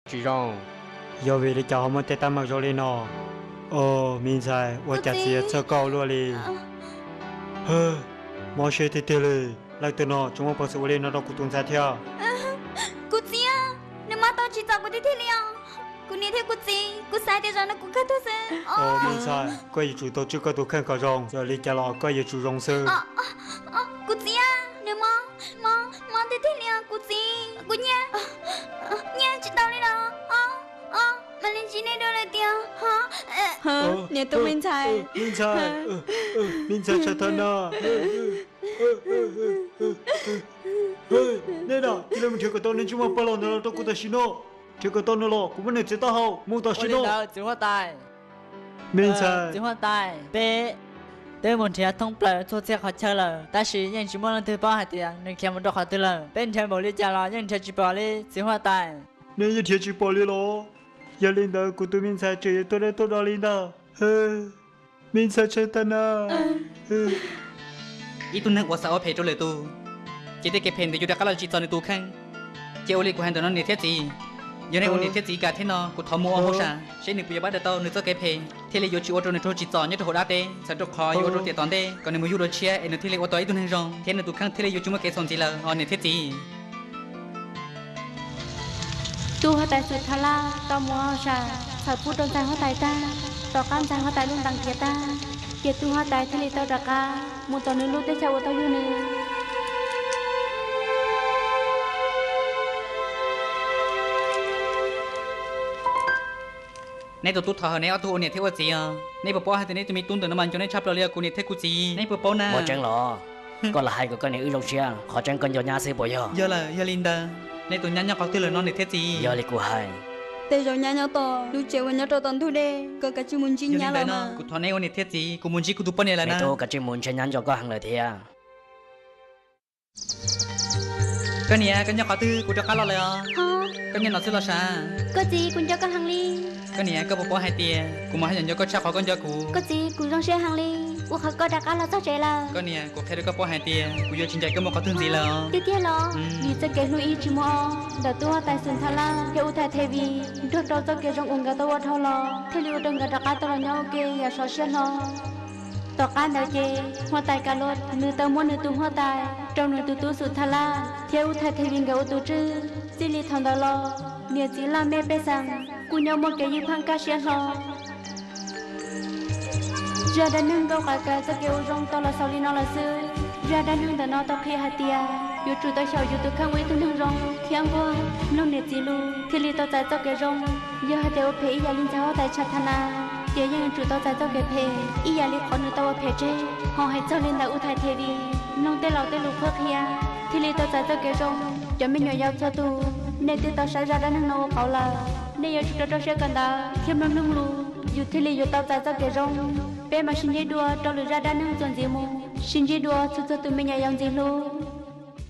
tsis zoo. Yog vim li cas ho muaj tej teeb meem zoo li no? Os, me ntxhais, ua cas txiv yuav txhawj koj luaj li? Mob siab tiag tiag li. Leej twg no tseem muaj peev xwm ua li no rau kuv tus ntxhais thiab? Kuv txiv, nws mob tau tsis txaus kuv thiaj li os. Kuv niam thiab kuv txiv, kuv xav tias zaum no kuv kawg tuag xwb. Os, me ntxhais, koj yuav tsum tau tswj koj tus kheej kom zoo, txawm li cas los koj yuav tsum zoo xwb. Kuv txiv, nws mob, mob, mob tiag tiag li os kuv txiv. Kuv nyiaj, nyiaj tsis tau li los. Mam li ntsib nej dua lawm tiag. Niam tub me ntxhais, me ntxhais, me ntxhais Tshaj Thaj Na. Nej na, cia li mus nrhiav kom tau niag ntsej muag pawg los ntawd los rau kuv tam sim no. Nrhiav kom tau nws los kuv muab nws txiav taub hau mus tam sim no. Txiv huab tais, me ntxhais, txiv huab tais, peb, peb mus nrhiav thoob plaws txhua txhia qhov chaw lawm tab sis yeej tsis muaj leej twg paub hais tias nws khiav mus rau qhov twg lawm. Peb nrhiav npaum li cas los yeej nrhiav tsis pom li txiv huab tais. Nej yeej nrhiav tsis pom li los? Yog li ntawd kuv tus me ntxhais tseem yuav tuag dawb tuag do li ntag. Me ntxhais Tshaj Thaj Na. Ib tug neeg uas xav ua phem rau lwm tus, ces tej kev phem ntawd yuav rov qab los tsim txom nws tus kheej. Ces ua li kuv hais ntawm no niam thiab txiv, yog nej ua niam thiab txiv kam thiab no kuv thov mus ua hauj sam seb nws puas yuav pab daws tau nws txoj kev phem, thiaj li yuav tsis ua rau nws raug tsim txom nyob rau hauv dab teb, txhawm rau qhov yuav ua rau tiam tom ntej kom nws mus yug dua tshiab es nws thiaj li ua tau ib tug neeg zoo thiab nws tus kheej thiaj li yuav tsis muaj kev txhaum ntxiv lawm os niam thiab txiv. Tub huab tais Xwm Thaj Laj tau mus ua hauj sam txhawm pub rau ntxhais huab tais tag, tom qab ntxhais huab tais lub ntees khiav tag, ces tub huab tais thiaj li tau rov qab mus tom nws lub teb chaws uas tau yug nws. Nej tus tub thov hawm neb ob tug ua niam thiab ua txiv os. Nej puas paub hais tias nej tus me tub ntawm no mas nco nej tshaj plaws li os kuv niam thiab kuv txiv, nej puas paub na? Muaj tseeb los? Koj los hais kom koj niam wb zoo siab, qhov tseeb koj nco nyab xwb puas yog? Yog lawm, yog li ntawd. Nej tus nyab nyob qhov twg lawm no niam thiab txiv? Yog li kuv hais. Tej zaum nyab nyob tom lub tsev uas nyob rau tom ntug dej, koj kav tsij mus ntsib nyab los mas. Kuv thov nej ua niam thiab txiv, kuv mus ntsib kuv tus poj niam lawm na. Me tub, kav tsij mus ntsib nyab nco koj heev lawm thiab. Koj niam, koj nyob qhov twg? Kuv rov qab los lawm os. Koj nyob no xwb los sav? Koj txiv, kuv nco koj heev li. Koj niam, koj puas paub hais tias kuv mas haj yam nco koj tshaj qhov koj nco kuv. Koj txiv, kuv zoo siab heev li uas qhov koj rov qab los txog tsev lawm. Koj niam, kuv qhia rau koj paub hais tias kuv yuav tsis ncaim koj mus qhov twg ntxiv lawm os. Tiag tiag los? Vim txoj kev hlub ib tsis muaj o ntawm tub huab tais Xwm Thaj Laj thiab Ub Thaj Thev Vij nrog rau txoj kev zoo uas nkawd tau ua dhau los thiaj li ua rau nkawd rov qab tau los nyob ua ke yam sov siab hlo. Tom qab ntawd ces huab tais Ka Loj nws tau muab nws tus huab tais rau nws tus tub Xwm Thaj Laj thiab Ub Thaj Thev Vij nkawd ua tus tswj. Txij li thaum ntawd los niam txiv laj mej pej xeem kuj nyob muaj kev ywj pheej kaj siab hlo. Zaj dab neeg nkauj qav kaws txoj kev ua zoo tau los xaus li no lawm xwb. Zaj dab neeg ntawm no tau qhia hais tias yuav tsum tau xyaum yus tus kheej ua ib tug neeg zoo thiab nquag mloog niam txiv lus thiaj li tau txais txoj kev zoo. Yog hais tias ua phem ib yam li ntxhais huab tais Tsha Tha Na, ces yeej yuav tsum tau txais txoj kev phem ib yam li qhov nws tau ua phem tseg. Ho hais txog li ntawm Ub Thai Thev Vij, mloog tej laus tej lus qhuab qhia thiaj li tau txais txoj kev zoo. Cov me nyuam yaus txhua tus, nej twb tau saib zaj dab neeg no ua qauv lawm, nej yuav tsum rau rau siab kawm ntawv thiab mloog mloog lus, yus thiaj li yuav tau txais txoj kev zoo. Peb mam sib ntsib dua rau lwm zaj dab neeg txuas ntxiv mus. Sib ntsib dua txhua txhua tus me nyuam yaus ntxim hlub.